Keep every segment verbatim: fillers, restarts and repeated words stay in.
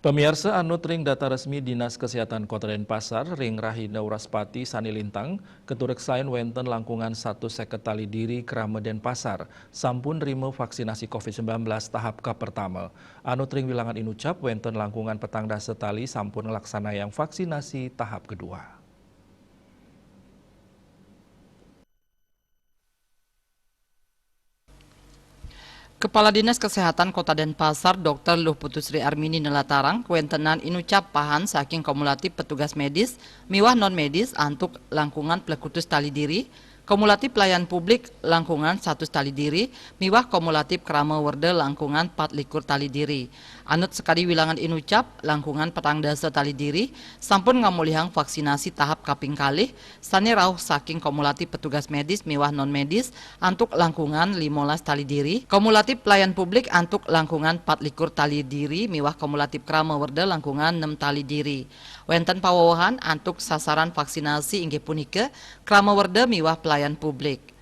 Pamiarsa, anut ring data resmi Dinas Kesehatan Kota Denpasar, ring rahina Wraspati sane lintang, katureksain wenten langkungan satus seket tali diri krama Denpasar sampun nrima vaksinasi covid sembilan belas tahap kapertama. Anut ring wilangan inucap, wenten langkungan petang dasa tali sampun nglaksanayang vaksinasi tahap kedua. Kepala Dinas Kesehatan Kota Denpasar, Doktor Luh Putu Sri Armini nelatarang, kawentenan inucap pahan saking kumulatif petugas medis miwah non medis antuk langkungan plekutus tali diri, kumulatif pelayan publik langkungan satus tali diri, miwah kumulatif krama werda langkungan patlikur tali diri. Anut sakadi wilangan inucap, langkungan petang dasa tali diri sampun ngamolihang vaksinasi tahap kaping kalih, sane rauh saking kumulatif petugas medis miwah non medis antuk langkungan limolas tali diri, kumulatif pelayan publik antuk langkungan patlikur tali diri miwah kumulatif krama werda langkungan nem tali diri. Wenten pawewehan antuk sasaran vaksinasi inggih punika krama werda miwah pelayan publik.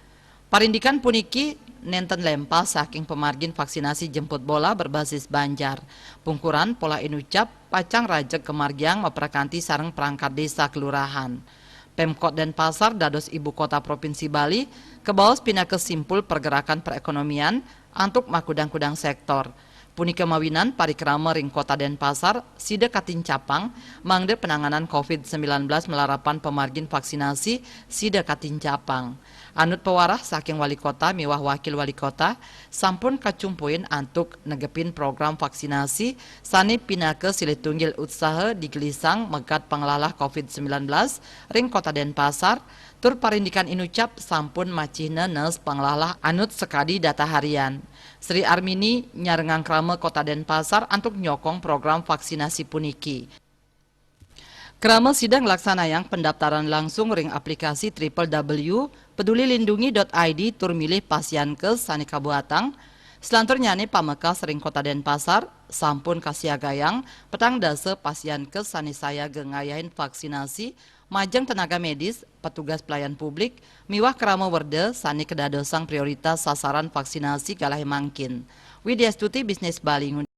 Parindikan puniki nenten lempas saking pamargin vaksinasi jemput bola berbasis Banjar. Pungkuran polah inucap pacang rajeg kamargiang maprakanti sareng perangkat desa kelurahan. Pemkot Denpasar dados ibu kota Provinsi Bali kabaos pinaka simpul pergerakan perekonomian antuk makudang-kudang sektor. Punika mawinan parikrama ring Kota Denpasar sida katincapang, mangda penanganan covid sembilan belas malarapan pamargin vaksinasi sida katincapang. Anut pawarah saking Wali Kota miwah Wakil Wali Kota, sampun kacumpuin antuk negepin program vaksinasi sane pinaka silih tunggil utsaha digelisang mekat panglalah covid sembilan belas ring Kota Denpasar, tur parindikan inucap sampun macihna nes panglalah anut sakadi data harian. Sri Armini nyarengang krama Kota Denpasar antuk nyokong program vaksinasi puniki. Krama sida nglaksanayang pendaftaran langsung ring aplikasi triple W peduli lindungi dot I D tur milih pasienkes sane kabuatang. Selanturnyane pamekas ring Kota Denpasar sampun kasiagayang petang dasa pasienkes sane sayaga ngayahin vaksinasi majeng tenaga medis, petugas pelayan publik, miwah krama werda sane kadadosang prioritas sasaran vaksinasi galahe mangkin. Widya Stuti, Bisnis Bali, ngun-